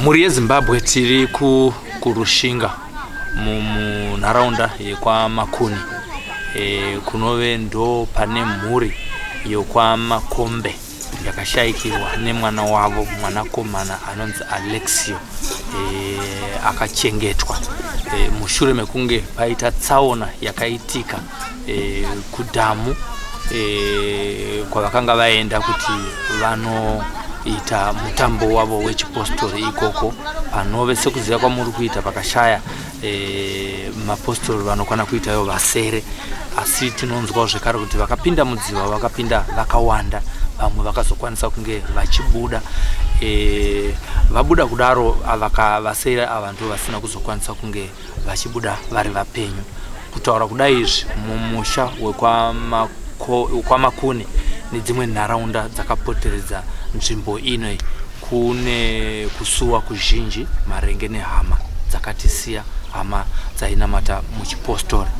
Mhuri yeZimbabwe, tiri kuRushinga munharaunda yekwaMakuni, kunove ndo pane mhuri yokwaMakombe yakashayikirwa nemwana wavo, mwanakomana anonzi Alexio, akachengetwa mushure mekunge paita tsaona yakaitika kudhamu kwavakanga vaenda kuti vanoita mutambo wavo wechipostori ikoko, panove sekuziva kwamuri kuita pakashaya mapostori vanokwana kuitayo vasere. Asi tinonzwawo zvekare kuti vakapinda mudziva vakapinda vakawanda, vamwe vakazokwanisa kunge vachibuda. Vabuda kudaro, vasere ava ndo vasina kuzokwanisa kunge vachibuda vari vapenyu. Kutaura kudai izvi, mumusha wekwaMakuni nedzimwe nharaunda dzakapoteredza nzvimbo ino kune kusuwa kuzhinji maringe nehama dzakatisiya, hama dzainamata muchipostori.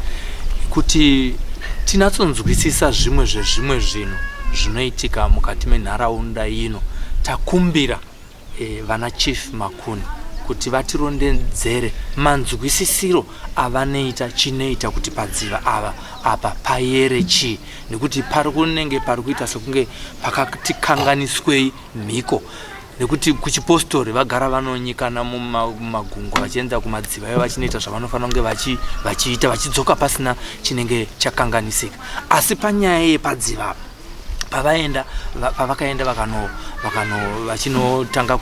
Kuti tinatsonzwisisa zvimwe zvezvimwe zvinhu zvinoitika mukati menharaunda ino, takumbira vana Chief Makuni kuti vatirondedzere manzwisisiro avanoita chinoita kuti padziva ava apa payere chii, nekuti pari kunenge pari kuita sekunge pakatikanganiswei mhiko, nekuti kuchipostori vagara vanonyikana mumagungwa vachienda kumadziva ivo vachinoita zvavanofanira kunge vachiita, vachidzoka pasina chinenge chakanganisika. Asi panyaya yepadziva apa, pavaenda, pavakaenda vakano vakano vachinotanga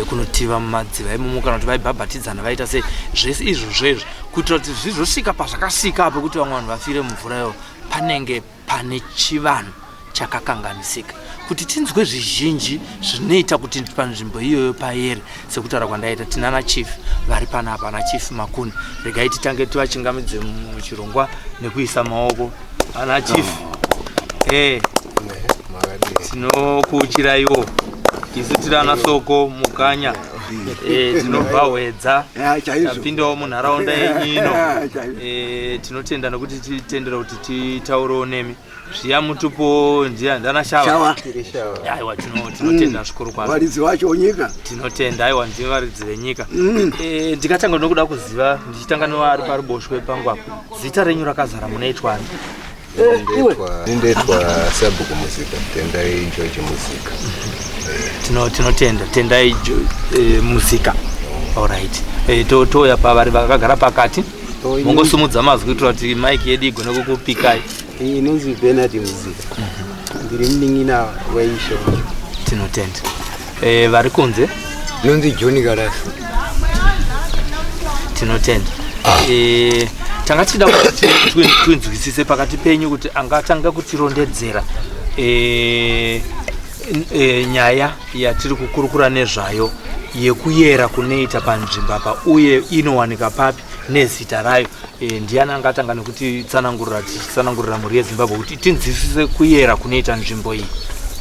kunotiva mumadziva imomo, kana kuti vaibhabhatidzana, vaita sei, zvese izvo zvezvo kuitira kuti zvizosvika pazvakasvika pekuti vamwe vanhu vafire mumvura iyoyo, panenge pane chivanhu chakakanganisika. Kuti tinzwe zvizhinji zvinoita kuti panzvimbo iyoyo payere, sekutaura kwandaita, tinana chief vari panapa, ana Chief Makuni. Regai titange tivachingamidze muchirongwa nekuisa maoko. Ana chief, tinokuuchiraiwo. Isu tiri ana Soko Mukanya, tinobva Hwedza, tapindawo munharaunda yenyu ino. Tinotenda nekuti titendera kuti titaurewo nemi. Zviya mutupo ndiya ndana Shava. Aiwa, tinotenda zvikuru kwazvo. Varidzi vacho nyika. Tinotenda. Aiwa, ndive varidzi venyika. Ndikatanga nokuda kuziva, ndichitanga nevari paruboshwe pangu apa, zita renyu rakazara munoitwani? Ndindoitwa Sabhuku Muzika, Tendai George Muzika. Tinotenda, Tendai Muzika. Alright, touya pavari vakagara pakati. Mungosumudza mazwi kuitira kuti maiki yedu igone kukupikai. Inonzi Bernard Muzika, ndiri munin'ina waishe. Tinotenda. Vari kunze? Inonzi John Garasi. Tinotenda. Tanga tichida kuti tinzwisise pakati penyu kuti angatanga kutirondedzera nyaya yatiri kukurukura nezvayo yekuyera kunoita panzvimbo apa, uye inowanika papi nezita rayo. Ndiani angatanga nekutitsanangurira, tichitsanangurira mhuri yeZimbabwe kuti tinzwisise kuyera kunoita nzvimbo iyi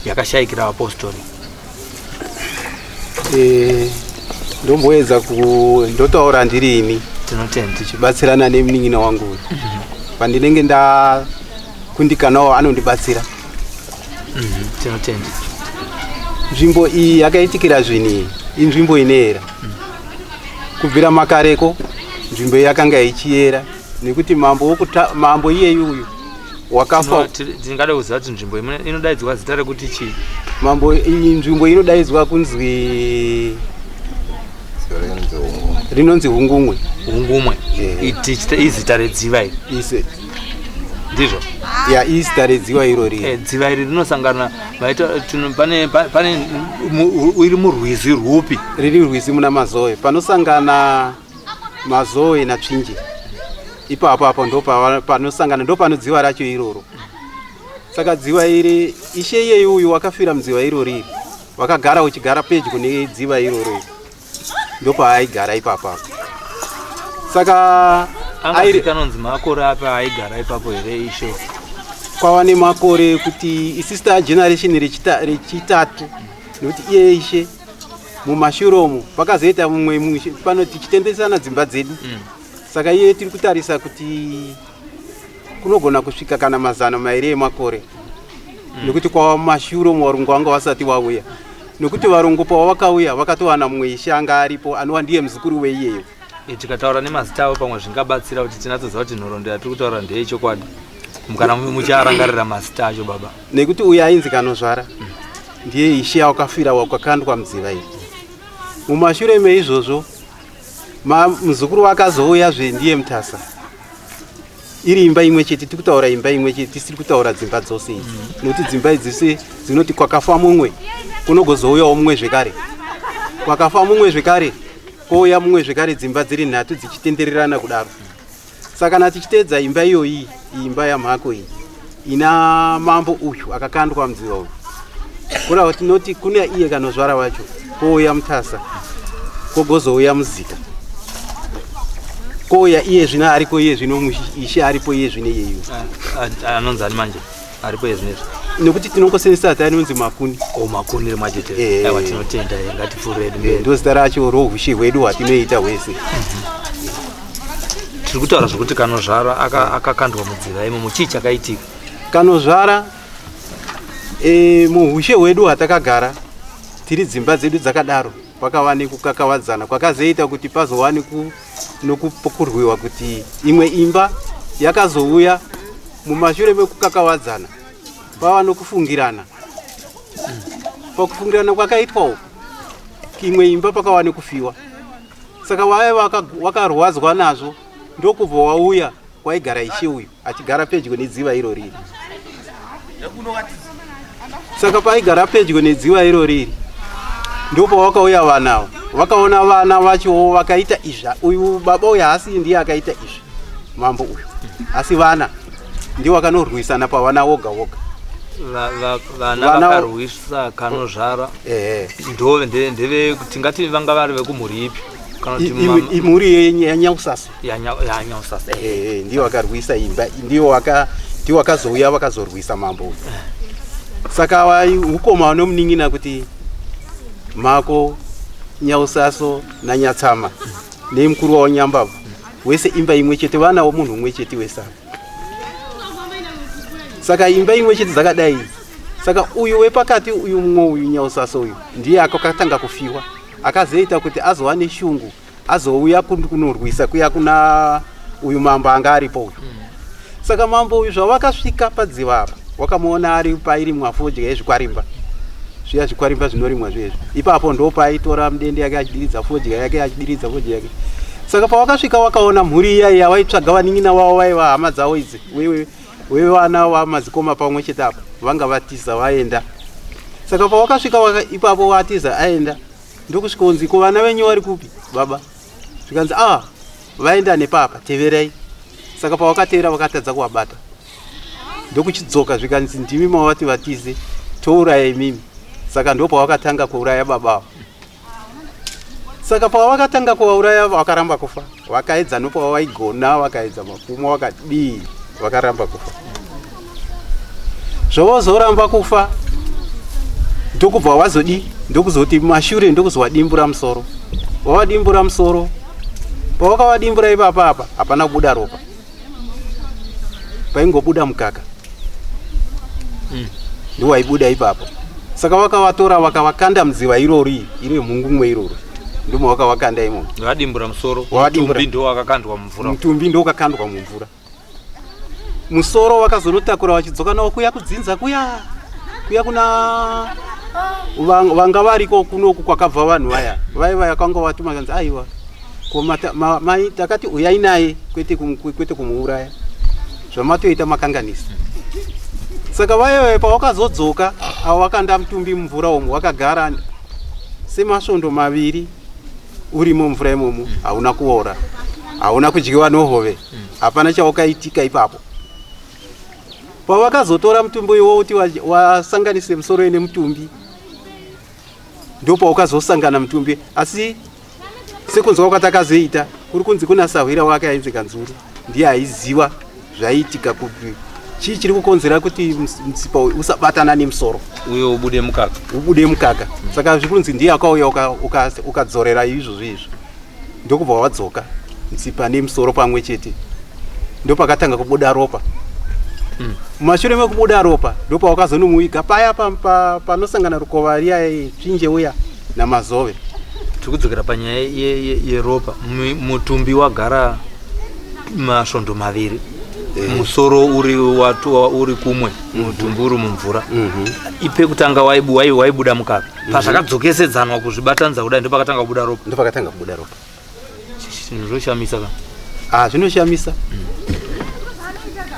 yakashayikira vapostori? Ndomboedza ku ndotaura ndiri ini. Tinotenda. Tichibatsirana nemunin'ina wangu uyu. Pandinenge ndakundikanawo anondibatsira. Tinotenda. Nzvimbo iyi yakaitikira zvinhu iyi inzvimbo inoyera. Kubvira makareko nzvimbo iyi yakanga ichiyera, nekuti mambo iyeyu uyu wakafa. Tingada kuziva kuti nzvimbo inodaidzwa zita rekuti chii? Mambo, iyi nzvimbo inodaidzwa kunzi, rinonzi Hungumwe. Hungumwe. Izita redziva iri? Ise. Ndizvo? Ya, izita redziva irori. Dziva iri rinosangana vaita pane iri murwizi rwupi? Riri rwizi muna Mazoe, panosangana Mazoe naTsvinje ipapo apo ndo panosangana, ndo pano dziva racho iroro. Saka dziva iri, ishe iyeyu uyu wakafira mudziva irori iri, wakagara uchigara pedyo nedziva iroro iri, ndopaaigara ipapo apo. Saka Angazikanonzi makore api aigara ipapo here ishe? Kwava nemakore ekuti isista generation rechitatu, nekuti iye ishe mumashure umu pakazoita mumwe pano tichitendesana dzimba dzedu. Saka iye tiri kutarisa kuti kunogona kusvika kana 200 emakore, nekuti kwava mumashure umu varungu vanga vasati vauya. Nokuti varungu pavakauya vakatowana mumwe ishe anga aripo anova ndiye muzukuru weiyeyo. Eh, tikataura nemazita avo pamwe zvingabatsira kuti tinatsoziva kuti nhoroondo yatiri kutaura ndeyechokwadi kana mucharangarira mazita acho baba. Nekuti uyo ainzi Kanozvara ndiye ishe wakafira wakakandwa mudziva iri. Mumashure meizvozvo muzukuru wakazouyazve ndiye Mutasa. Iri imba imwe chete, tiri kutaura imba imwe chete, tisiri kutaura dzimba dzose idzi. Nekuti dzimba idzi se dzinoti kwakafa mumwe kunogozouyawo mumwe zvekare, kwakafa mumwe zvekare kouya mumwe zvekare, dzimba dziri nhatu dzichitendererana kudaro. Saka kana tichiteedza imba iyoyi, imba yamhako iyi ina mambo uyu akakandwa mudziva uyu, kureva tinoti kune iye Kanozvara wacho, kouya Mutasa, kogozouya Muzika, kouya iye zvino ariko iye zvino ishe aripo iye zvino iyeyu. Anonzi ani manje aripo iye zvinezvi? Nekuti tinongosenzesa zita rinonzi Makuni. O, Makuni rimwe chete. Aiwa, tinotenda, ngatipfuure hedu mberi. Ndo zita racho rohushe hwedu hwatinoita hwese. Tiri kutaura zvekuti Kanozvara akakandwa mudziva imomo, chii chakaitika? Kanozvara muhushe hwedu hwatakagara tiri dzimba dzedu dzakadaro, pakava nekukakavadzana kwakazoita kuti pazova nokukurwiwa kuti imwe imba yakazouya mumashure mekukakavadzana, pava nokufungirana. Pakufungirana kwakaitwa uku, imwe imba pakava nekufiwa. Saka vaya wakarwadzwa nazvo ndokubva wauya kwaigara ishe uyu achigara pedyo nedziva iro riri. Saka paigara pedyo nedziva iro riri ndopawakauya vana ava, vakaona vana vachowo vakaita izvi. Uyu baba uyu haasi ndiye akaita izvi, mambo uyu, asi vana ndiwo vakanorwisana pavana woga woga. Vana vakarwisa Kanozvara ndo ndeve tingati vanga vari vekumhuri ipi? Kana kuti Imhuri yaNyausasa. YaNyausasa. Ehe, ndiwo vakarwisa imba, ndiwo ndiwo vakazouya vakazorwisa mambo uyu. Saka ukoma vanomunin'ina kuti Mako, Nyausaso naNyatsama nemukuru wavo Nyambabvu, wese imba imwe chete, vana vomunhu umwe chete wese ava. Saka imba imwe chete dzakadai idzi. Saka uyu wepakati uyu, mumwe uyu Nyausaso uyu, ndiye akatanga kufiwa, akazoita kuti azova neshungu, azouya kunorwisa kuya kuna uyu mambo anga aripo uyu. Saka mambo uyu zvavakasvika padziva apa, wakamuona ari pairimwa fodya yezvikwarimba zviya, zvikwarimba zvinorimwa zviezvi. Ipapo ndo paaitora mudende yake achidiridza fodya yake, achidiridza fodya yake. Saka pawakasvika wakaona mhuri iya yawaitsvaga, vanin'ina wavo vaiva hama dzavo idzi, wevana vamadzikoma pamwe chete apa, vanga vatiza vaenda. Saka pawakasvika ipapo watiza aenda, ndokusvika kunzi, "Ko vana venyu vari kupi, baba?" Zvikanzi, "Ah, vaenda nepapa, teverai." Saka pawakateera vakatadza kuvabata, ndokuchidzoka, zvikanzi, "Ndimi mavati vatize, touraya imimi." Saka ndo pawakatanga kuuraya baba ava. Saka pavakatanga kuvauraya vakaramba kufa, vakaedza nopavaigona, vakaedza mapfumo, vakadii, vakaramba kufa. Zvavazoramba kufa, ndokubva wazodi, ndokuzoti mashure ndokuzovadimbura musoro. Wavadimbura musoro, pawakavadimbura ipapa apa hapana kubuda ropa, paingobuda mukaka ndiwaibuda ipapo. Saka vakavatora vakavakanda mudziva irori, iri mhungumwe iroro, ndimo vakavakanda imomo. Vadimbura musoro. Wavadimbura. Mutumbi ndo wakakandwa mumvura. Mutumbi ndo wakakandwa mumvura. Musoro vakazonotakura vachidzoka nawo kuya kudzinza kuya kuya kuna vanga variko kunoku kwakabva vanhu vaya vaya vaya vatuma, kanzi, "Aiwa, ko mai takati uyai naye, kwete kwete kumuuraya, zvamatoita makanganisa." Saka vaya vaya pawakazodzoka avo vakanda mutumbi mumvura umu, wakagara semasvondo 2 urimo mvura imomo, hauna kuora, hauna kudyiwa nohove, hapana chawakaitika ipapo. Pavakazotora mutumbi iwowo kuti wasanganise musoro nemutumbi, ndopaukazosangana mutumbi. Asi sekunzwa kwatakazoita, kuri kunzi kuna sahwira wake ainzi Kanzuru, ndiye aiziva zvaiitika, kuti chii chiri kukonzera kuti mutsipa uyu usabatana nemusoro uye ubude mukaka. Ubude mukaka. Saka zviri kunzi ndiye akauya ukadzorera izvozvo izvo, ndokubva wadzoka mutsipa nemusoro pamwe chete, ndopakatanga kubuda ropa. Mumashure mekubuda ropa ndopawakazonomuviga paya panosangana rukova riya tsvinje uya namazove. Tiri kudzokera panyaya yeropa. Mutumbi wagara masvondo maviri, musoro uri watu uri kumwe, mutumbi uri mumvura. Ipekutanga waibuda mukaka. Pazvakadzokesedzanwa kuzvibatanidza kudai, ndopakatanga kubuda ropa. Ndopakatanga kubuda ropa. Zvinhu zvoshamisa ka. Ah, zvinoshamisa.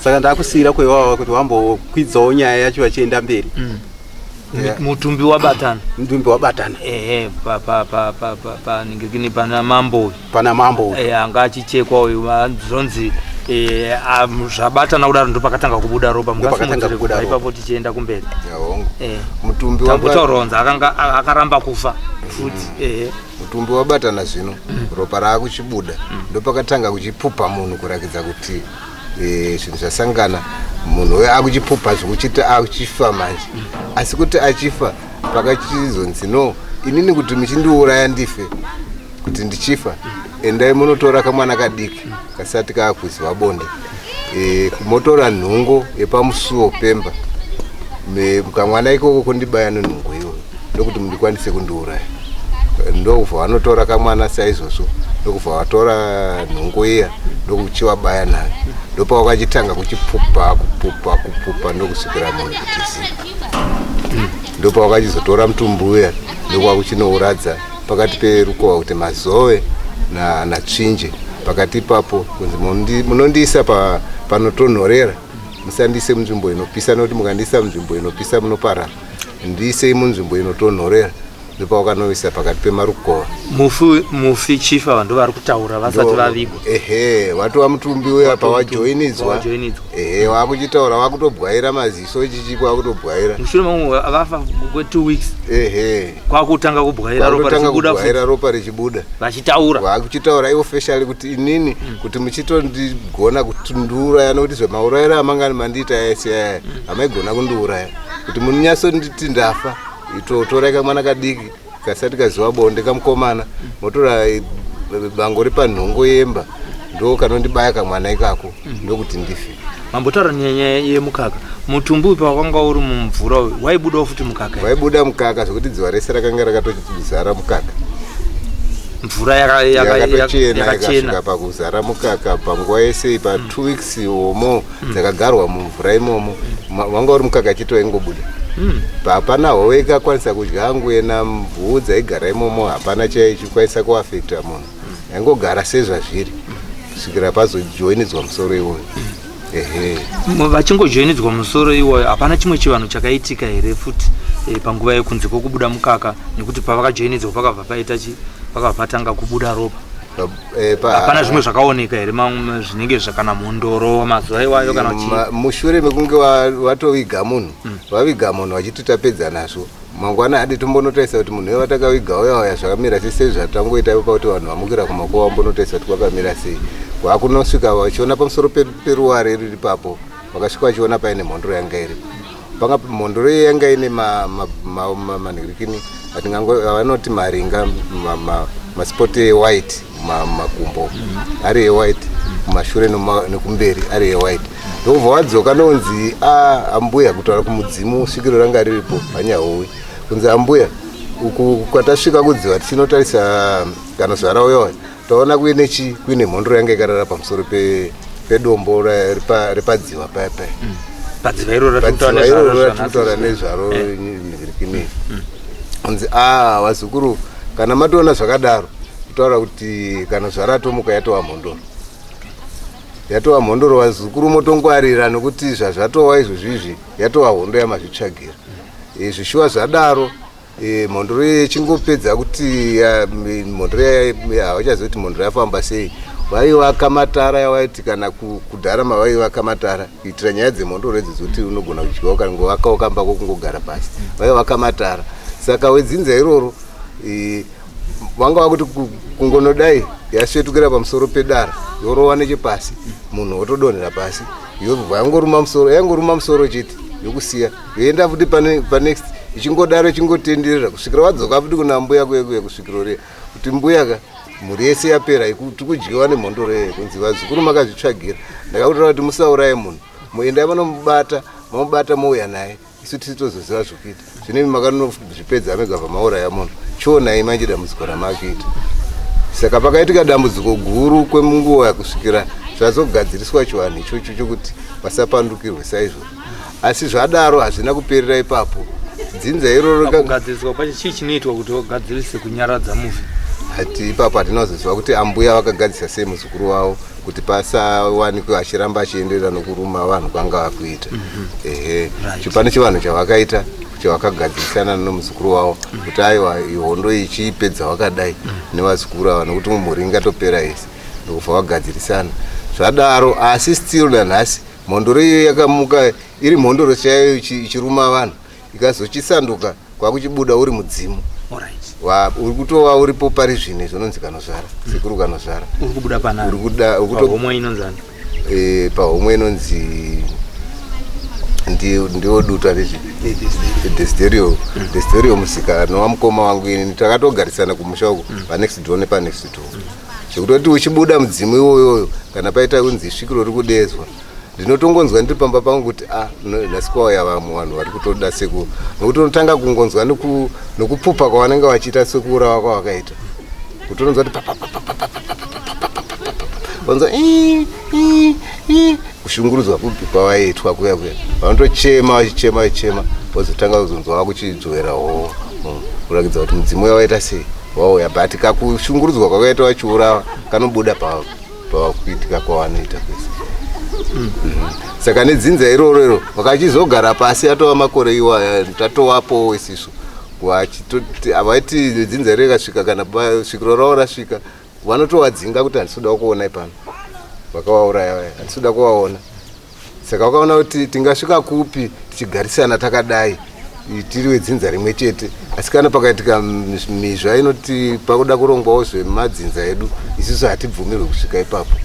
Saka ndakusiyira kwewawa kuti wambokwidzawo nyaya yacho vachienda mberi. Mutumbi wabatana. Mutumbi wabatana. Ehe, paningirikini pana mambo uyu. Pana mambo uyu. Eh, anga achichekwa uyu, zvonzi zvabatana kudaro ndopakatanga kubuda ropa. Ndopakatanga kubuda ropa. Ipapo tichienda kumberi. Hongu. Mutumbi Tambotaura akanga akaramba kufa futi. Ehe. Mutumbi wabatana zvino, ropa raakuchibuda, ndopakatanga kuchipupa munhu kurakidza kuti zvinhu zvasangana. Munhu uyo akuchipupa zvekuchiti achifa manje, asi kuti achifa pakachizonzi no, inini kuti muchindiuraya ndife, kuti ndichifa endai munotora kamwana kadiki kasati kaakuziva bonde, motora nhungo yepamusuwo pemba, kamwana ikoko kundibaya nenhungo iyoyo, ndokuti mundikwanise kundiuraya. Ndokubva vanotora kamwana saizvozvo, ndokubva vatora nhungo iya, ndokuchivabaya nayo. Ndopavakachitanga kuchipupa, kupupa, kupupa, ndokusvikira munhu kuti zi. Ndopavakachizotora mutumbi uya, ndokwakuchinouradza pakati perukova kuti Mazove naTsvinje pakati ipapo, kunzi munondiisa panotonhorera, musandiise munzvimbo inopisa, nokuti mukandiisa munzvimbo inopisa munoparara. Ndiisei munzvimbo inotonhorera. Ndopavakanoisa pakati pemarukova. Mufi chifa, vanhu vari kutaura vasati vavigwa. Ehe, watova mutumbi uya pawajoinidzwa. Pawajoinidzwa. Ehe, wakuchitaura, wakutobwaira maziso, chichipo wakutobwaira. Mushure mamwe vafa kwe2 weeks. Ehe. Kwakutanga kubwaira, ropa Kwakutanga richibuda kubwaira futi. Ropa richibuda. Vachitaura. Vakuchitaura ivo facially kuti inini kuti muchitondigona kuti ndiuraya, nokuti zvemaurayiro amangani mandiita ese aya hamaigona kundiuraya. Kuti munyatsonditi ndafa, itotorai kamwana kadiki kasati kaziva bonde, kamukomana, motora bango repanhongo yemba, ndo kanondibaya kamwana ikako, ndokuti ndife. Mambotaura nyaya yemukaka. Mutumbi uyu pawakanga uri mumvura uyu, waibudawo futi mukaka here? Waibuda mukaka zvekuti dziva rese rakanga rakatozara mukaka. Mvura Yakatochena. yakachena. Ikasvika pakuzara mukaka panguva yese pa 2 weeks omo dzakagarwa mumvura imomo. Wanga uri mukaka chete waingobuda. Hapana hove ikakwanisa kudya ngwena, mvuu dzaigara imomo, hapana chaichikwanisa kuafekta munhu. Yaingogara sezvazviri kusvikira pazojoinidzwa musoro iwoyo, ehe. Vachingojoinidzwa musoro iwoyo, hapana chimwe chivanhu chakaitika here futi panguva yekunze kwokubuda mukaka? Nekuti pavakajoinidzwa pakabva paita chi, pakabva patanga kubuda ropa. Hapana zvimwe zvakaoneka here, mamwe zvinenge zvakana mhondoro mazuva iwayo kana chii? Mushure mekunge watoviga munhu, vaviga munhu vachiti tapedza nazvo, mangwana hadi tombonotarisa kuti munhu uyo watakaviga uya uya zvakamira sei, sezvatangoita ipo pakuti vanhu vamukira kumakuva vambonotarisa kuti kwakamira sei. Kwakunosvika vachiona pamusoro peruware riri papo, vakasvika vachiona paine mhondoro yanga iripo. Panga mhondoro iyi yanga ine manhirikini atingango vanoti maringa, maspots ewhite, makumbo ari ewhite kumashure nekumberi ari ewhite. Ndokubva wadzoka nonzi a ambuya, kutaura kumudzimu svikiro ranga riripo panyahowi, kunzi ambuya, uku kwatasvika kudziva tichinotarisa kana zvara uyoyo, taona kuine chi, kuine mhondoro yanga ikarara pamusoro pedombo repadziva paya paya. Padziva iroro ratiri kutaura Padziva iroro nezvaro ratiri kutaura zvanhasi. nezvaro nhirikini. Kunzi a vazukuru, kana matoona zvakadaro, kutaura kuti kana zvaratomuka yatova mhondoro, yatova mhondoro. Vazukuru motongwarira, nokuti zvazvatova izvozvizvi yatova hondo yamazvitsvagira. Zvishuwa zvadaro, mhondoro ichingopedza kuti mhondoro havachazivi kuti mhondoro yafamba sei. Vaivaka matara yavaiti kana kudhara mavaivaka matara kuitira nyaya dzemhondoro idzi dzekuti unogona kudyiwa ukangovakawo kamba kokungogara pasi. Vaivaka matara. Saka wedzinza iroro vanga vakuti kungonodai yasvetukira pamusoro pedara, yorova nechepasi, munhu otodonhera pasi, yobva yangoruma musoro, yangoruma musoro chete, yokusiya, yoenda futi pane panext, ichingodaro ichingotenderera kusvikira wadzoka futi kuna mbuya kuye kuye, kusvikiro riya kuti mbuya ka, mhuri yese yapera, tiri kudyiwa nemhondoro yeye. Kunzi vazukuru makazvitsvagira, ndakakutaura kuti musauraye munhu. Muendai vanomubata, mamubata mouya naye, isu tisi tozoziva zvokuita. Zvino imi makanozvipedza mega pamauraya munhu, chionai manje dambudziko ramakuita. Saka pakaitika dambudziko guru kwemunguva kusvikira zvazogadziriswa chivanhu ichocho chokuti vasapandukirwe saizvozvo. Asi zvadaro hazvina kuperera ipapo. Dzinza iroro Pakugadziriswa pacho chii chinoitwa kuti vagadzirise kunyaradza mufi? Hati ipapo hatina kuzoziva kuti ambuya vakagadzisa sei muzukuru wavo kuti pasawanikwe achiramba achienderera nokuruma vanhu kwanga vakuita. Ehe, pane chivanhu chavakaita chavakagadzirisana nomuzukuru wavo kuti aiwa hondo ichiipedza wakadai nevazukuru ava, nokuti mumhuri ingatopera yese, ndokubva vagadzirisana. Zvadaro asi still nanhasi mhondoro iyoyo yakamuka iri mhondoro chaiyo ichiruma vanhu, ikazochisanduka kwakuchibuda uri mudzimu. Uri kutova uripo pari zvino izvi, unonzi Kanozvara, sekuru Kanozvara. Uri kubuda panani? Uri kuda uri kuto Pahomwe inonzi ani? Pahomwe inonzi ndiwo duta rezvi Desiderio, Desiderio Musika, anova mukoma wangu ini. Takatogarisana kumusha uko panext door nepanext door, zvekutoti uchibuda mudzimu iwoyoyo kana paita kunzi svikiro riri kudezwa, ndinotongonzwa ndiri pamba pangu kuti a nhasi kwauya vamwe vanhu vari kutoda sekuru, nokuti unotanga kungonzwa nokupupa kwavanenge vachiita sekuurawa kwavakaita, kutononzwa kuti vanzwa kushungurudzwa kupi kwavaiitwa kuya kuya, vanotochema vachichema vachichema, vozotanga kuzonzwa vakuchidzowera hoho, kurakidza kuti mudzimu uya waita sei, wauya. But kakushungurudzwa kwakaita vachiurawa kanobuda pakuitika kwavanoita kwese. Saka nedzinza iroro iro vakachizogara pasi, atova makore iwaya tatovapowo isisu, vaiti dzinza iro ikasvika, kana svikiro ravo rasvika, vanotovadzinga kuti handisi kuda kuonai pano, vakavauraya vaya, handisi kuda kuvaona. Saka vakaona kuti tingasvika kupi tichigarisana takadai tiri wedzinza rimwe chete, asi kana pakaitika mizva inoti pakuda kurongwawo zvemadzinza edu, isusu hatibvumirwe kusvika ipapo.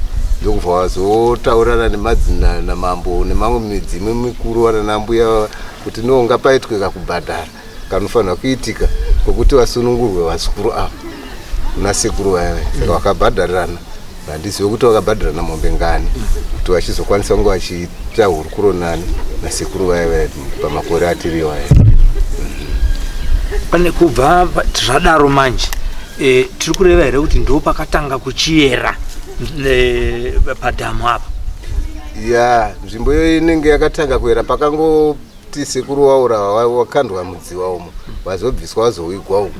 Ndokubva vazotaurirana nemadzina namambo nemamwe midzimu mikuru vananambuya kuti no, ngapaitwe kakubhadhara kanofanira kuitika kwekuti vasunungurwe vazukuru ava kuna sekuru vaya vaya. Saka vakabhadharirana, handizive kuti vakabhadharana mombe ngani, kuti vachizokwanisa kunge vachiita hurukuro nani nasekuru vaya vaya pamakore atiriwo aya. Pane kubva zvadaro manje, tiri kureva here kuti ndo pakatanga kuchiyera padhamu apa? Ya, nzvimbo iyoyo inenge yakatanga kuyera pakangoti sekuru waura wakandwa mudziwa umo, vazobviswa vazowigwa umo.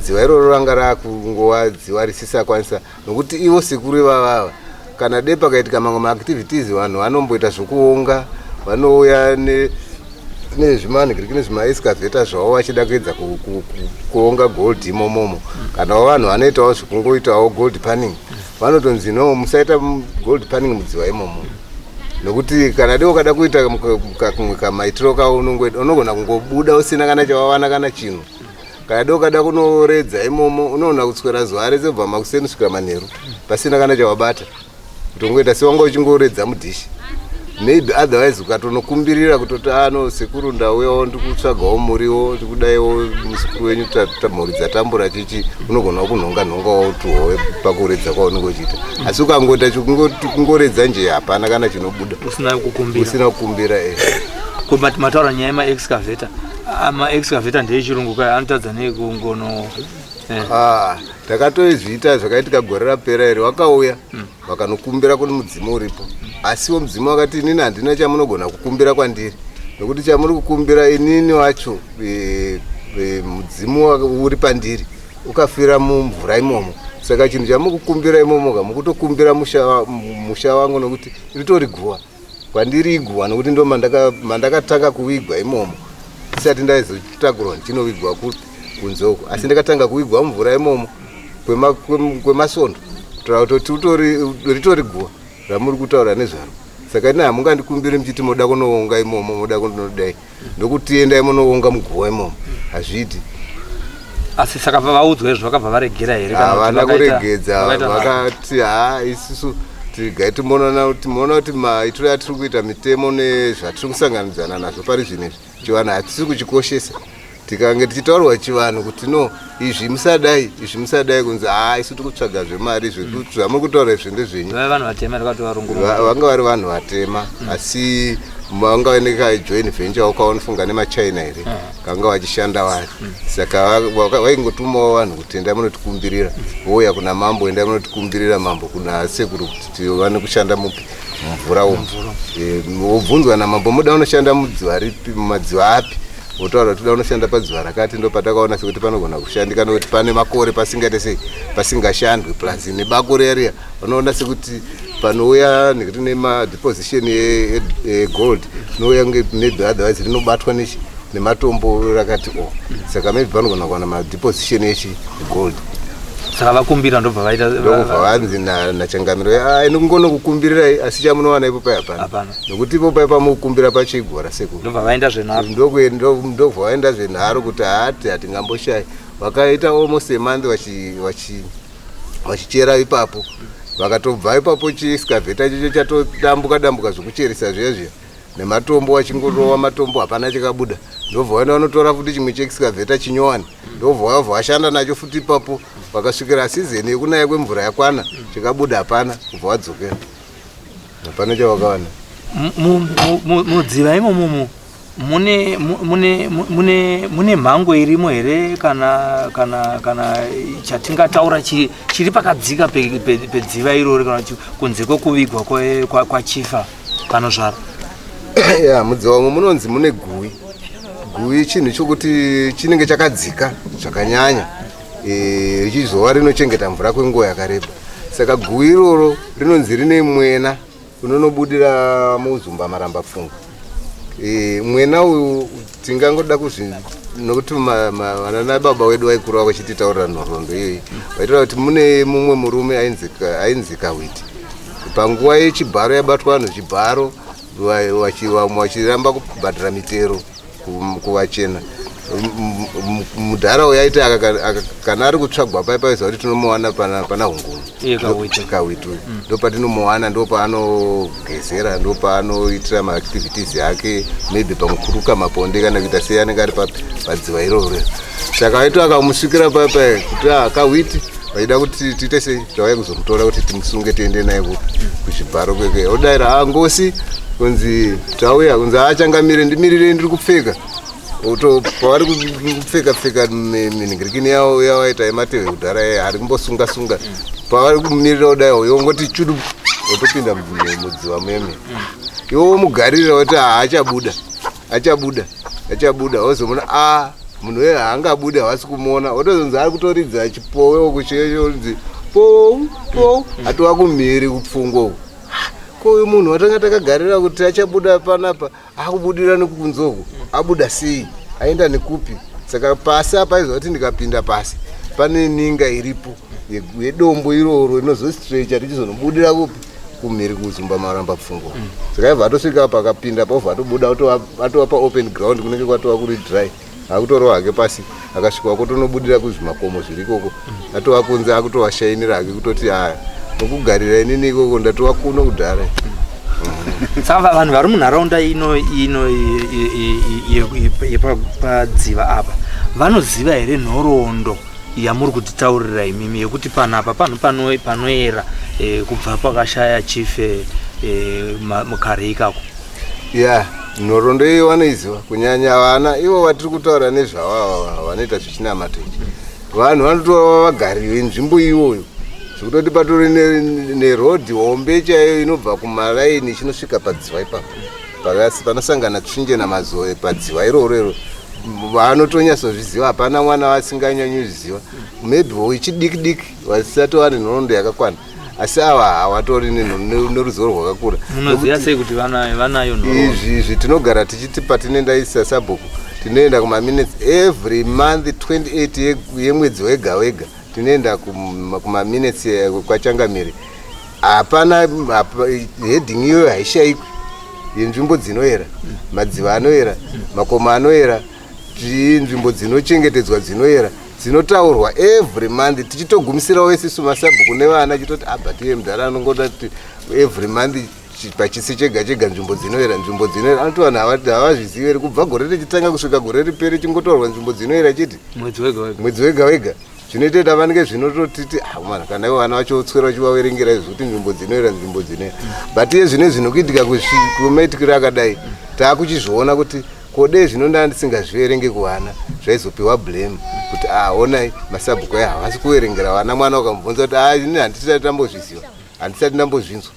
Dziwa iroro ranga rakungova dziwa risisakwanisa, nokuti ivo sekuru ivavava kana de pakaitika mamwe maactivities, vanhu vanomboita zvokuonga, vanouya nezvimanhikiriki nezvimaexcavator zvavo vachida kuedza kuonga gold imomomo. Kanawo vanhu vanoitawo zvekungoitawo gold panning, vanotonzi no, musaita gold panning mudziwa imomo, nokuti kana de ukada kuita kamwe kamaitiro kawo unogona kungobuda usina kana chawawana kana chinhu. Kana de ukada kunoredza imomo, unoona kuswera zuva rese kubva makuseni kusvika manheru pasina kana chawabata, kutongoita sewanga uchingoredza mudhishi maybe. Otherwise ukatonokumbirira kutoti ano sekuru, ndauyawo ndikutsvagawo muriwo, ndikudaiwo muzukuru wenyu, mhuri dzatambura chichi, unogonawo kunhonga nhongawo tuhowe pakuredza kwaunenge uchiita. Asi ukangoita kungoredza nje, hapana kana chinobuda. Usina kukumbira. Usina kukumbira, eh. Ko mataura nyaya yemaexcavator. Maexcavator ndeyechirungu kaya, anotadza nei kungono Ah, takatoizviita. Zvakaitika gore rapera iri, vakauya vakanokumbira kune mudzimu uripo, asiwo mudzimu wakati inini handina chamunogona kukumbira kwandiri, nokuti chamuri kukumbira inini wacho mudzimu uri pandiri ukafira mumvura imomo. Saka chinhu chamukukumbira imomo ka, mukutokumbira musha wangu, nokuti ritori guva kwandiri, iguva, nokuti ndo mandakatanga kuvigwa imomo tisati ndaizotakurwa ndichinovigwa kupi, kunze uko. Asi ndakatanga kuvigwa mumvura imomo kwemasondo, kutaura kutoti ritori guva ramuri kutaura nezvaro. Saka ina hamungandikumbiri muchiti moda kunoonga imomo, moda kunodai, ndokuti endai munoonga muguva imomo, hazviiti. Asi saka vaudzwa izvo vakabva varegera here? Kana kuti Havana kuregedza. Vakati ha, isusu tigai timboona kuti maitiro atiri kuita mitemo nezvatiri kusanganidzana nazvo pari zvino izvi, chivanhu hatisi kuchikoshesa. Tikange tichitaurwa chivanhu kuti no, izvi musadai, izvi musadai, kunzi ha, isu tiri kutsvaga zvemari, zvamuri kutaura izvi ndezvenyu. Vaiva vanhu vatema ndakati varungu? Vanga vari vanhu vatema, asi Vanga vaine kajoint venture wakawanofunga nemaChina here, kanga vachishanda vari. Saka vaingotumawo vanhu kuti endai munotikumbirira, vouya kuna mambo, endai munotikumbirira mambo kuna sekuru kuti tivane kushanda mupi, mumvura umu. Wobvunzwa namambo, muda unoshanda mudziva ripi, mumadziva api? Wotaura kuti toda unoshanda padziva rakati, ndo patakaona sekuti panogona kushandika nokuti pane makore pasingaite sei, pasingashandwi, plus nebako riya riya vanoona sekuti panouya nekuti nemadeposition egold inouya kunge maybe otherwise rinobatwa nechi nematombo rakati o, saka maybe panogona kuwana madeposition echi gold. Saka vakumbira, ndobva vaita Ndokubva vanzi nachangamiro, inokungonokukumbirirai, asi chamunowana ipo pai hapana. Hapana. Nokuti ipo pai pamukumbira pachigora sekuru. Ndobva vaenda zvenharo. Ndobva vaenda zvenharo kuti hati hatingamboshayi. Vakaita almost a month vachichera ipapo. Vakatobva ipapo chiexcavator chicho chatodambuka dambuka zvokucheresa zviya zviya nematombo, vachingorova matombo, hapana chakabuda. Ndobva vaenda vanotora futi chimwe chiexcavator chinyowani, ndobva vabva vashanda nacho futi ipapo. Vakasvikira season yekunaya kwemvura yakwana, chikabuda hapana. Kubva vadzokera, hapana chavakawana. Mudziva imomomo mune mune mune mune mhango irimo here, kana chatingataura chiri pakadzika pedziva irori, kana kunze kwekuvigwa kwachifa panozvara? Ya, mudziva umu munonzi mune guvi. Guvi chinhu chokuti chinenge chakadzika zvakanyanya, richizova rinochengeta mvura kwenguva yakareba. Saka guvi iroro rinonzi rine mwena unonobudira muzumba maramba pfungwa. Mwena uyu tingangoda kuzvi nokuti vana baba wedu vaikura vachititaurira nhoroondo iyoyi, vaitaura kuti mune mumwe murume ainzi Kawiti. Panguva yechibharo, yabatwa vanhu chibharo, vamwe vachiramba kubhadhara mitero kuvachena, mudhara uyu aiti kana ari kutsvagwa pai paiziva kuti tinomuwana pana Hungumu. Iye Kawiti. Kawiti uyu ndo patinomuwana, ndo paanogezera, ndo paanoitira maactivities ake, maybe pamukuruka maponde kana kuita sei, anenge ari padziva iroro. Saka vaiti akamusvikira paipai kuti, "Ah, Kawiti," vaida kuti tiite sei, tauya kuzomutora kuti timusunge tiende naye kuchibharo kweke. Odayira, "A ngosi," kunzi tauya, kunzi, "Achangamire, ndimirirei, ndiri kupfeka." Oto pavari kupfeka pfeka minhingirikini yavo yavaita yematehwe kudhara, ari kumbosunga sunga, pavari kumirira kudai, yongoti chudu, otopinda mudziva meme. Iwo womugarira woti haachabuda, achabuda, achabuda. Wozomuona, a munhu uye haangabude, havasi kumuona. Wotozonzi ari kutoridza chipowe kucheonzi pou pou, atova kumhiri kupfungwa uku. Ko uyu munhu watanga takagarira kuti achabuda panapa, akubudira nekukunze uku, abuda sei, aenda nekupi? Saka pasi apa aiziva kuti ndikapinda pasi pane ninga iripo yedombo iroro inozostrecha richizonobudira kupi, kumhiri kuzumba maramba pfungwa. Saka aibva atosvika apa, akapinda paobva atobuda, atova paopen ground, kunenge kwatova kuri dry, akutorova hake pasi. Akasvika kutonobudira kuzvimakomo zviri ikoko, atova kunze, akutovashainira hake kutoti, aya nokugarira inini ikoko, ndatova kuno kudhara. Saka vanhu vari munharaunda ino yepadziva apa vanoziva here nhoroondo yamuri kutitaurira imimi yekuti panapa panhu panoera kubva pakashaya chief mukare ikako? Ya, nhoroondo iyo vanoiziva, kunyanya vana ivo vatiri kutaura nezvavo ava vanoita zvechinamato ichi. Vanhu vanotora vagari venzvimbo iyoyo, zvekutoti patori nerodhi hombe chaiyo inobva kumaraini ichinosvika padziva ipapo, panosangana Tsvinje naMazoe padziva iroro iro. Vanotonyasozviziva, hapana mwana vasinganyanyozviziva. Maybe wechidiki diki vasati vane nhoroondo yakakwana, asi ava havatori neruzivo rwakakura. Munoziva sei kuti vanayo nhoroondo? Izvi tinogara tichiti patinoenda isa sabhuku, tinoenda kumaminutes every month, 28 yemwedzi wega wega tinoenda kumaminutes kwachangamire. Hapana heading iyoyo haishayikwi yenzvimbo dzinoera, madziva anoera, makomo anoera, nzvimbo dzinochengetedzwa dzinoera, dzinotaurwa every month. Tichitogumisirawo isusu masabhuku nevana chitoti abva tiye mudhara anongoda kuti every month pachisi chega chega, nzvimbo dzinoera, nzvimbo dzinoera. Anoti vanhu havazvizivi here, kubva gore richitanga kusvika gore ripere chingotaurwa nzvimbo dzinoera chete? Mwedzi wega wega. Mwedzi wega wega. Zvinoita kuti avanenge zvinototiti ah, kana ivo vana vacho votswera vachivaverengera izvo kuti nzvimbo dzinoera, nzvimbo dzinoera. But iye zvino zvinokuitika kumaitikiro akadai, taakuchizviona kuti kodei zvino ndaa ndisingazviverenge kuvana, zvaizopiwa blame kuti ah, onai masabhuku aya havasi kuverengera vana. Mwana ukamubvunza kuti ah, ini handisati tambozviziva, handisati ndambozvinzwa.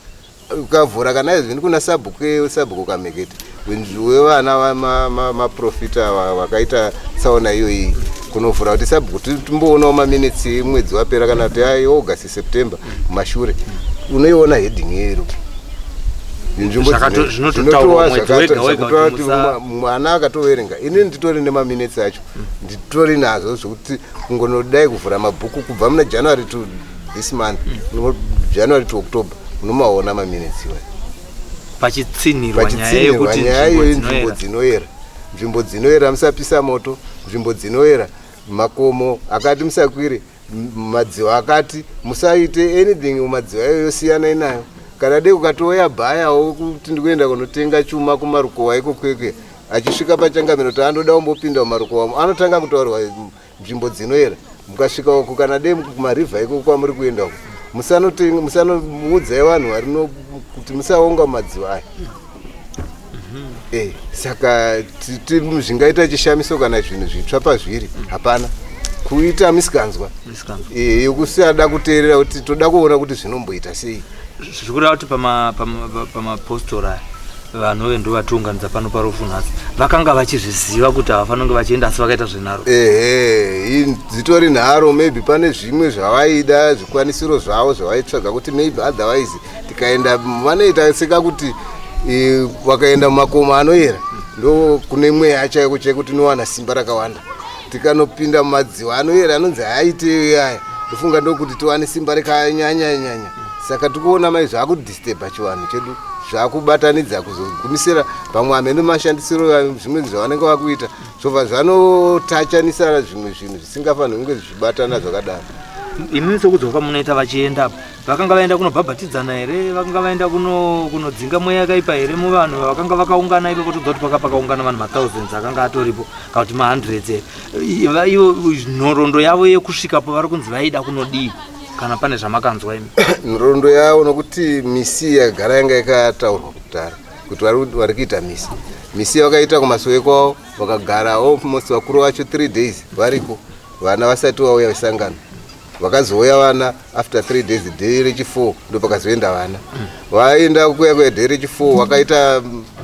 Ukavhura kana izvi kuna sabhuku, sabhuku Kamekete wevana maprofita vakaita tsaona iyoyi, kunovhura kuti sabhuku timboonawo maminitsi emwedzi wapera kana kuti August, September kumashure, unoiona heading iro. Zvinototaurwa kuti mwana akatoverenga. Inini nditori nemaminitsi acho, nditori nazvo, zvokuti kungonodai kuvhura mabhuku kubva muna January to this month, January to October, unomaona maminitsi iwayo. Pachitsinhirwa nyaya pachitsinhirwa yekuti nyaya nzvimbo iyoyi, nzvimbo dzinoera. Dzinoera, nzvimbo dzinoera, musapisa moto, nzvimbo dzinoera, makomo akati musakwire, madziwa akati musaite anything mumadziwa iyoyo, siyanai nayo. Kana dei ukatouya bhayawo kuti ndikuenda kunotenga chuma kumarukowa iko kwekwe, achisvika pachangamiro kuti andoda kumbopinda mumarukowa, anotanga kutaurwa nzvimbo dzinoera. Mukasvika uku, kana dei kumarivha iko kwamuri kuenda uku, musanomuudzai vanhu varino kuti musaonga mumadziwa aya. Saka zvingaita chishamiso kana zvinhu zvitsva pazviri hapana kuita misikanzwa. Misikanzwa. Yokusada kuteerera kuti toda kuona kuti zvinomboita sei. Zviri kureva kuti pamapostori aya, vanhu ndo vatiunganidza pano parufu nhasi, vakanga vachizviziva kuti havafaniri kunge vachienda, asi vakaita zvenharo. Ehe, dzitori nharo. Maybe pane zvimwe zvavaida, zvikwanisiro zvavo zvavaitsvaga, kuti maybe otherwise tikaenda vanoita seka kuti vakaenda mumakomo anoyera ndo kune mweya chaiko chaiko, tinowana simba rakawanda. Tikanopinda mumadziwa anoyera anonzi haaite aya, ndofunga ndokuti tiwane simba rekanyanyanyanya. Saka tikuona mai zvakudisturba chivanhu chedu, zvakubatanidza kuzogumisira pamwe hameno mashandisiro zvimwe zvavanenge vakuita, zvobva zvanotachanisa zvimwe zvinhu zvisingafaniri kunge zvichibatana zvakadaro. Imimi sokudzoka kwamunoita, vachienda vakanga vaenda kunobhabhatidzana here? Vakanga vaenda kunodzinga mweya yakaipa here muvanhu vakanga vakaungana ipapo? Todza kuti pakaungana vanhu mathousands akanga atoripo, kana kuti mahundreds here? Ivo nhoroondo yavo yekusvikapo vari kunzi vaida kunodii, kana pane zvamakanzwa imi? Nhoroondo yavo, nokuti misi yagara yanga yakataurwa kudhara kuti vari kuita misi, misi vakaita kumasowe kwavo, vakagara almost vakuru vacho 3 days variko, vana vasati vauya vesangano. Vakazouya vana after 3 days, day rechi4 ndo pakazoenda vana. Vaenda kuya kuya day rechi4, vakaita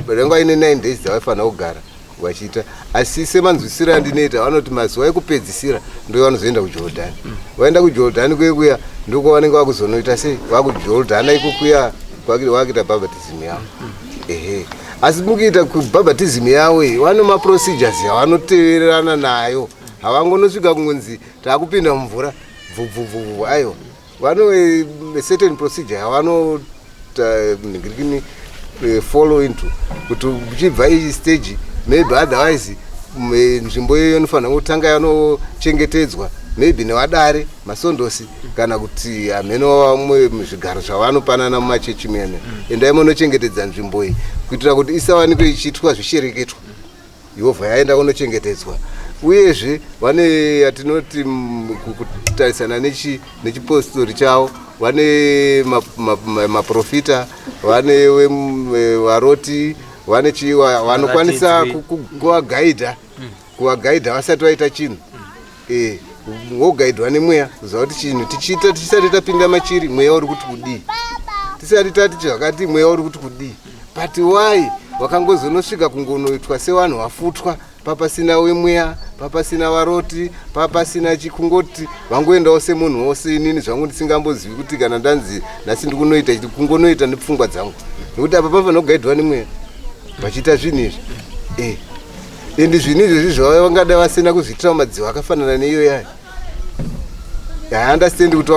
renga ine 9 days dzavaifanira kugara vachiita. Asi semanzwisiro andinoita, vanoti mazuva ekupedzisira ndo vanozoenda kuJordhani. Vaenda kuJordhani kuye kuya, ndokwavanenge vakuzonoita sei, vakuJordhana iko kuya vakuita bhabhatism yavo. Ehe, asi mukuita kubhabhatism yavo iyi, vane maprocedures yavanotevererana nayo. Havangonosvika kungonzi taakupinda mumvura bvubvubvubvu, aiwa. Vano certain procedure yavanonhingirikini follow into kuti uchibva iyi stage, maybe otherwise nzvimbo iyoyo inofanira kutanga yanochengetedzwa maybe nevadare masondosi, kana kuti hameno vamwe zvigaro zvavanopanana mumachechi muyana, endai munochengetedza nzvimbo iyi kuitira kuti isawanikwe ichiitwa zvishereketwa. Yobva yaenda kunochengetedzwa. Uyezve vane yatinoti kutarisana nechipostori chavo, vane maprofita, vane varoti, vane chi vanokwanisa Varatidzwi. kuvagaidha vasati vaita chinhu. Wogaidwa nemweya kuziva kuti chinhu tichiita, tisati tapinda machiri, mweya uri kuti kudii? Tisati tati zvakati, mweya uri kuti kudii? But why vakangozonosvika kungonoitwa sevanhu vafutwa, papasina wemweya, papasina varoti, papasina chikungoti vangoendawo semunhu wose? Inini zvangu ndisingambozivi kuti kana ndanzi nhasi ndikunoita ichi, kungonoita nepfungwa dzangu, nekuti apa pafanira kugaidwa nemweya vachiita zvinhu izvi. Ende zvinhu izvozvi zvavangada vasina kuzviitira mumadziwa akafanana neiyo yayo. I understand kuti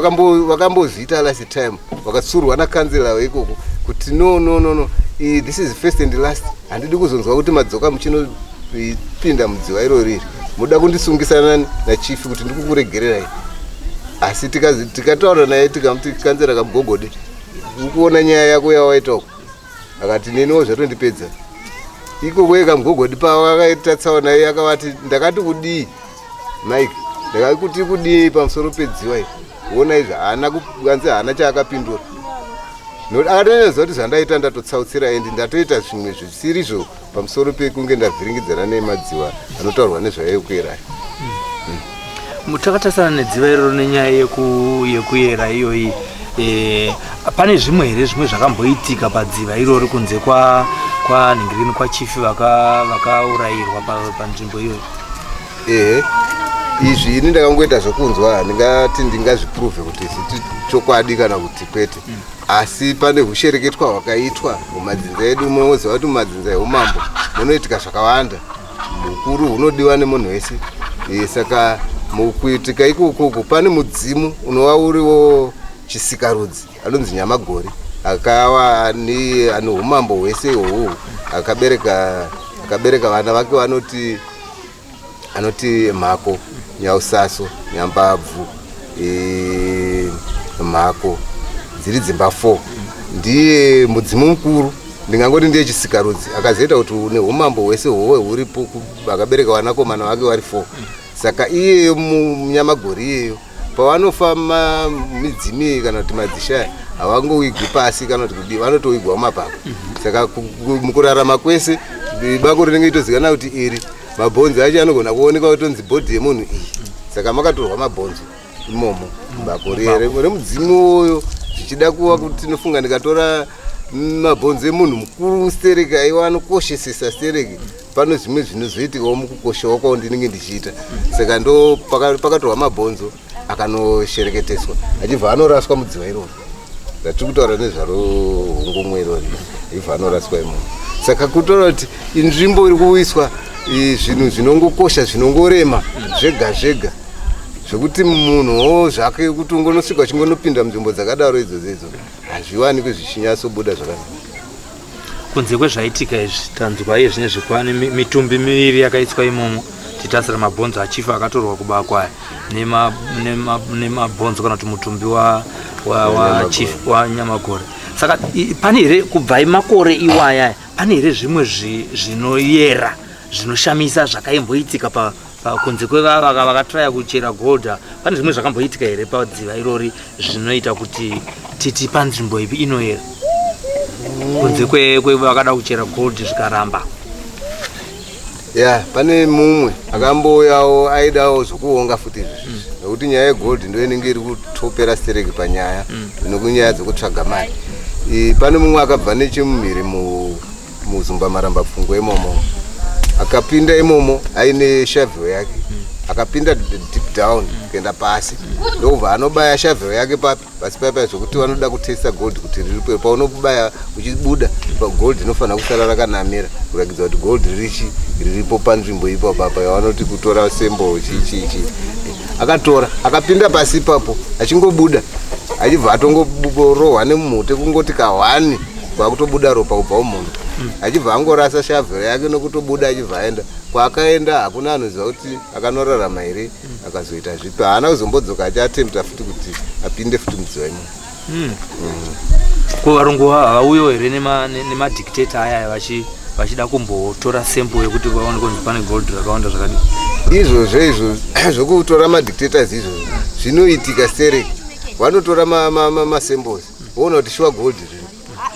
vakambozviita last time, vakatsurwa nakanzela ikoko kuti no, no, no, no, this is first and last, handidi kuzonzwa kuti madzoka muchinopinda mudziwa iro riri, muda kundisungisa nani nachief kuti ndikukuregererai. Asi tikataura naye, tikamuti, "Kanzela Kamugogode, ukuona nyaya yako yawaita uko?" Akati, "Neniwo zvatondipedza ikoko." Kamugogodi pavakaita tsaona iye, akavati, "Ndakati kudii, Mike?" Ndakakuti kudii pamusoro pedziwa iri? Ona izvi haana kuanzi haana chaakapindura. Nokuti akatonyatsoziva kuti zvandaita ndatotsausira endi ndatoita zvimwe zvisirizvo pamusoro pekunge ndavhiringidzana nemadziwa anotaurwa nezvaekuyera. Takatarisana nedziva iroro nenyaya yekuyera iyoyi, pane zvimwe here zvimwe zvakamboitika padziva irori kunze kwanhingirini kwachifi vakaurayirwa panzvimbo iyoyi? Ehe, izvi ini ndakangoita zvokunzwa, handingati ndingazviprove kuti zviti chokwadi kana kuti kwete. Asi pane hushereketwa hwakaitwa mumadzinza edu. Munoziva kuti mumadzinza eumambo munoitika zvakawanda, ukuru hunodiwa nemunhu wese. Saka mukuitika ikokoko pane mudzimu unova uriwo chisikarudzi anonzi Nyamagori, akava ane umambo hwese ihohu, akabereka vana vake vanoti anoti Mhako, Nyausaso, Nyambabvu, Mhako, dziri dzimba 4. Ndiye mudzimu mukuru, ndingangoti ndiye chisikarudzi akazoita kuti neumambo hwese hwowe huripo. Akabereka vanakomana vake vari 4. Saka iyeyo Munyamagori iyeyo, pavanofa midzimu iyi kana kuti madzishaya, havangowigwi pasi kana kuti kudii, vanotowigwa mumapako. Saka mukurarama kwese bako rinenge itozikanwa kuti iri mabhonzo acho anogona kuonekwa kutonzi body yemunhu iyi. Saka makatorwa mabhonzo imomo bako remudzimu uyo, zvichida kuva kuti tinofunga ndikatora mabhonzo emunhu mukuru stereki aiwa anokoshesesa stereki, pano zvimwe zvinozoitikawo mukukoshawo kwao ndinenge ndichiita. Saka ndo pakatorwa mabhonzo akanoshereketeswa, achibva anoraswa mudziva iroro ratiri kutaura nezvaro, hungumwe irori, achibva anoraswa imomo. Saka kutaura kuti inzvimbo iri kuiswa zvinhu zvinongokosha, zvinongorema zvega zvega, zvekuti munhuwo zvake kuti ungonosvika uchingonopinda munzvimbo dzakadaro idzodzo idzo, hazviwanikwi zvichinyatsobuda zvakanaka. Kunze kwezvaitika izvi, tanzwa iye zvine zvikwane mitumbi miviri yakaiswa imomo, titasira mabhonzo achifa akatorwa kubakwa aya nemabhonzo kana kuti mutumbi wachief waNyamagore. Saka pane here kubva makore iwaya, pane here zvimwe zvinoyera zvinoshamisa zvakaimboitika kunze kwevava vakatraya kuchera gold? Pane zvimwe zvakamboitika here padziva irori zvinoita kuti titi panzvimbo ipi inoyera, kunze kwevakada kuchera gold zvikaramba? Ya, pane mumwe akambouyawo aidawo zvokuonga futi izvi, nekuti nyaya yegold ndo inenge iri kutopera stereki panyaya nekunyaya dzekutsvaga mari. Pane mumwe akabva nechemumhiri muzumba maramba pfungwa imomo, akapinda imomo aine shovel yake, akapinda deep down kuenda pasi, ndokubva anobaya shovel yake papi pasi paya zvokuti vanoda kutesta gold kuti riripo. Paunobaya uchibuda, gold inofanira kusara rakanamira kurakidza kuti gold ririchi riripo panzvimbo ipapo apa yavanoti kutora sample chii chii. Akatora, akapinda pasi ipapo, achingobuda achibva atongorohwa nemumhute, kungoti kahwani kwakutobuda ropa kubva mumunhu, achibva angorasa shovel yake nokutobuda, achibva aenda kwaakaenda. Hakuna anoziva kuti akanorarama here, akazoita zvipi. Haana kuzombodzoka achiatempta futi kuti apinde futi mudziva imomo. Ko varungu havauyiwo here nemadictator aya vachida kumbotora sample yekuti vaone kunzi pane gold rakawanda zvakadii? Izvozvo izvo zvokutora madictators izvozvo zvinoitika stereki. Vanotora masamples, voona kuti sure gold riri,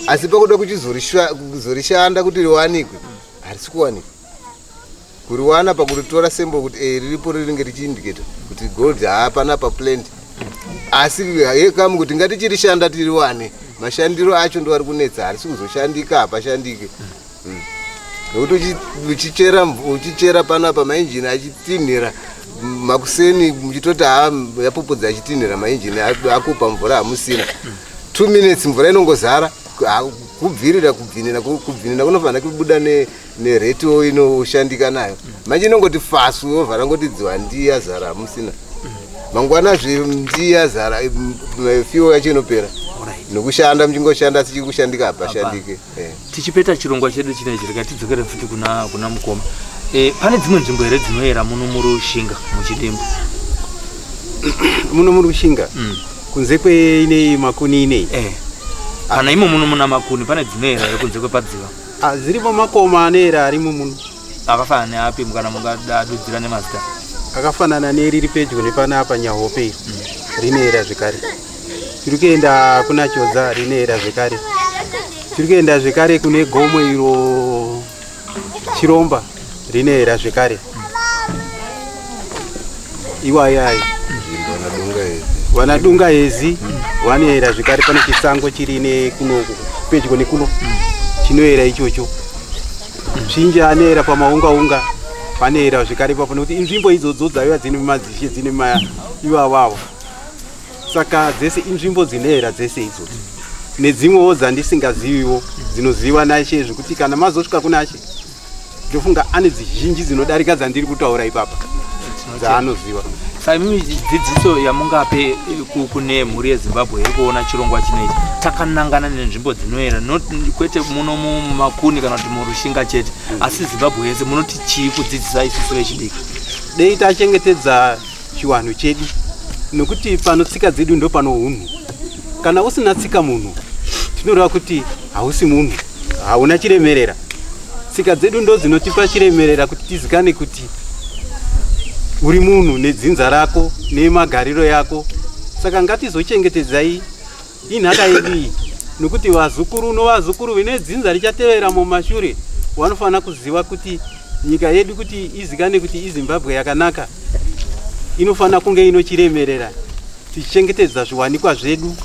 asi pakuda kuchizorishanda kuti riwanikwe, harisi kuwanikwa. Kuriwana pakuritora sample kuti riripo, rinenge richiindicata kuti gold haapana paplant, asi yekamu kuti ngatichirishanda tiriwane, mashandiro acho ndo ari kunetsa, harisi kuzoshandika, hapashandike. Nekuti uchichera panapa, mainjini achitinhira makuseni, muchitoti ha yapopodza, achitinhira mainjini akupa mvura, hamusina 2 minutes mvura inongozara. Kubvirira kubvinira kubvinira kunofanira kubuda neretiwo inoshandika nayo, manje inongoti fasu, yobva rangoti dziwa ndiya zara, hamusina. Mangwanazve ndiya zara, fuel yacho inopera nokushanda, muchingoshanda asi chiri kushandika hapashandike. Tichipeta chirongwa chedu chinechi, rega tidzokere futi kuna mukoma. Pane dzimwe nzvimbo here dzinoyera muno muRushinga, muchidimbu? Muno muRushinga? Kunze kweinei, Makuni inei? Kana imo muno muna Makuni, pane dzinoyera here kunze kwepadziva? Ah, ziripo makomo anoera arimo muno. Akafanana neapi, kana mungadadudzira nemazita? Akafanana neriri pedyo nepanapa Nyahope iri rinoera zvekare. Tiri kuenda kuna Chodza rinoera zvekare. Tiri kuenda zvekare kune gomo iro Chiromba rinoera zvekare. Iwayo ayo. Vana Dunga Hezi vanoera zvekare pane chisango chiri nekuno pedyo nekuno chinoera ichocho. Tsvinje anoera pamaunga unga panoera zvekare ipapo nekuti inzvimbo idzodzo dzaiva dzine madzishe dzine ivavavo saka dzese inzvimbo dzinoera dzese idzodzo nedzimwewo dzandisingaziviwo dzinoziva nashe zvekuti kana mazosvika kunashe ndofunga ane dzizhinji dzinodarika dzandiri kutaura ipapa dzaanoziva. Saka imimi dzidziso yamungape kune mhuri yeZimbabwe iri kuona chirongwa chinoichi takanangana nenzvimbo dzinoera, not kwete muno muMakuni kana kuti muRushinga chete, asi Zimbabwe yese, munoti chii kudzidzisa isusu vechidiki? Dei tachengetedza chiwanhu chedu nokuti pano tsika dzedu ndo pano hunhu. Kana usina tsika munhu, tinoreva kuti hausi munhu, hauna chiremerera. Tsika dzedu ndo dzinotipa chiremerera kuti tizikane kuti uri munhu nedzinza rako nemagariro yako. Saka ngatizochengetedzai inhaka yedu iyi nokuti vazukuru novazukuru vene dzinza richatevera mumashure vanofanira kuziva kuti nyika yedu kuti izikane kuti iZimbabwe yakanaka inofanira kunge inochiremerera, tichichengetedza zviwanikwa zvedu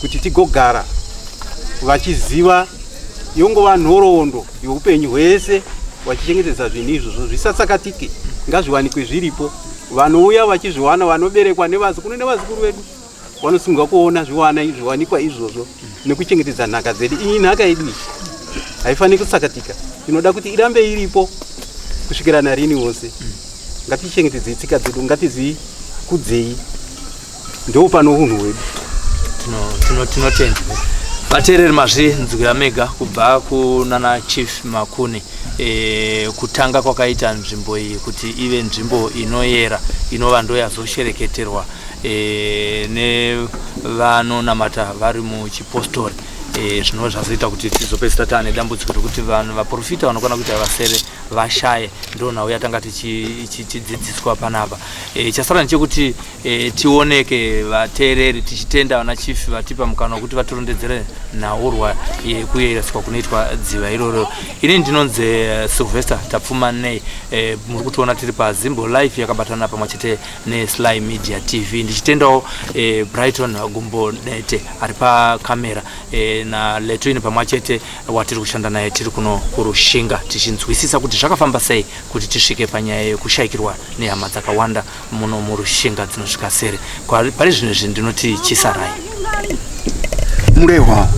kuti tigogara vachiziva yongova nhoroondo youpenyu hwese, vachichengetedza zvinhu izvozvo zvisatsakatike, ngazviwanikwe zviripo, vanouya vachizviwana, vanoberekwa nevazukuru nevazukuru vedu vanosungwa kuona zviwana zviwanikwa izvozvo nekuchengetedza nhaka dzedu. Iyi nhaka yedu iyi haifaniri kutsakatika, inoda kuti irambe iripo kusvikira narini wose. Ngatichengetedzei tsika dzedu, ngatizikudzei, ndo pano unhu hwedu. Tinotenda vateereri, mazvinzwira mega kubva kunana Chief Makuni kutanga kwakaita nzvimbo iyi kuti ive nzvimbo inoyera, inova ndo yazoshereketerwa nevanonamata vari muchipostori, zvinova zvazoita kuti tizopedzisira taane dambudziko rekuti vanhu vaprofita vanokwana kuita vasere vashaye. Ndo nhau yatanga tichidzidziswa panapa. Chasara ndechekuti tioneke vateereri, tichitenda vana chief vatipa mukana wekuti vatirondedzere nhaurwa yekuyereswa kunoitwa dziva iroro. Ini ndinonzi Sylvester Tapfumanei. Muri kutiona tiri paZimbo Life yakabatana pamwe chete neSly Media TV, ndichitendawo Brighton Gumbo Dete ari pakamera naLetwin pamwe chete watiri kushanda naye. Tiri kuno kuRushinga tichinzwisisa kuti zvakafamba sei kuti tisvike panyaya yekushayikirwa nehama dzakawanda muno muRushinga dzinosvika sere. Pari zvino izvi ndinoti chisarai. Murehwa.